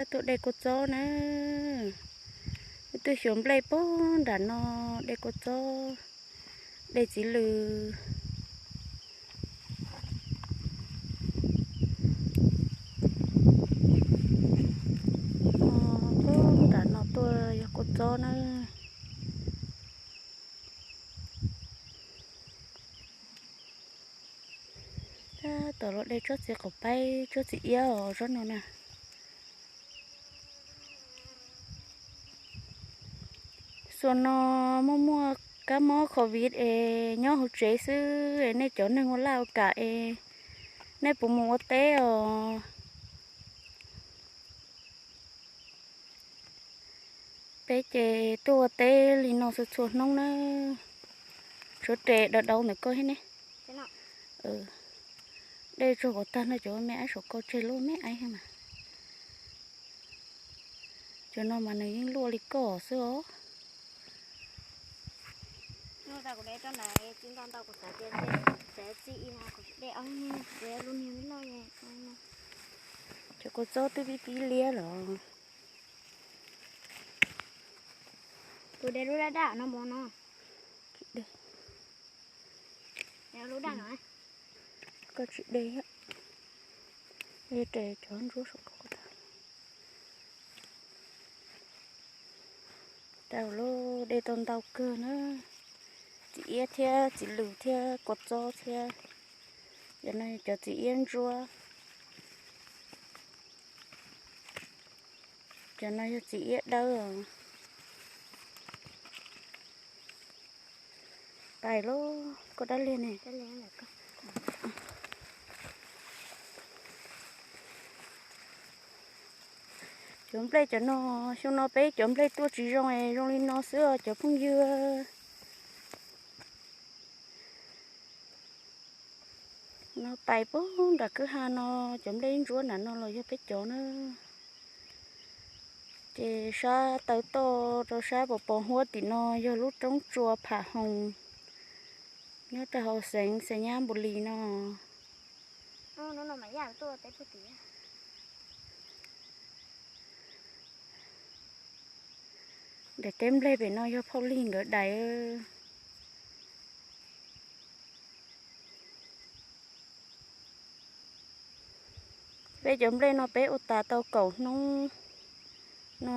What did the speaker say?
Tuaj de kua txob na. Ib tug xyuas nplej puag nram no, de kua txob, de txiv lws. Puag nram no tuaj yog kua txob na. Tab tom los de tsob txiv qaum paib, tsob txiv iab os, tsob no na. Xuas no muaj muaj kab mob covid es nyob hauv tsev xwb, nej cov neeg ua laj ua kam es nej puas mus ua teb os? Peb ces tuaj ua teb li no txhua txhua hnub na. Tshuav res dav dauv ntawm ko thiab ne. Dej tsuag kom tag no, cov me aib saum ko tseg lub me aib thiab mas. Cov no mas nws yeej luaj li koj xwb os. Cov kua txob twb pib pib liab los. Kuv de lub daj daj no mov no. Koj tsis de, de cov ntsuab saum ko tag. Tau lub, de tau ntau kawg na. Txiv iab thiab txiv lws thiab kua txob thiab. Cov no cov txiv iab ntsuab. Cov no yog txiv iab dawb. Pais lauj, koj dab liag ne. Cov nplej cov no, xyoo no peb cov nplej tuaj tsis zoo es zoo li no xwb os cov phooj ywg. No pais puag nram kwj ha no, cov nplej ntsuab nram no los yog peb cov na. Ces sab taw toj rau sab pos pos huab tim no yog lub roob tsua pham hoos nyob rau hauv xeev Xais Nyab Npus Lis no. Daim teb nplej pem no yog phauj Lig nkawd daim. Peb cov nplej no peb ua tas tau kaum hnub no.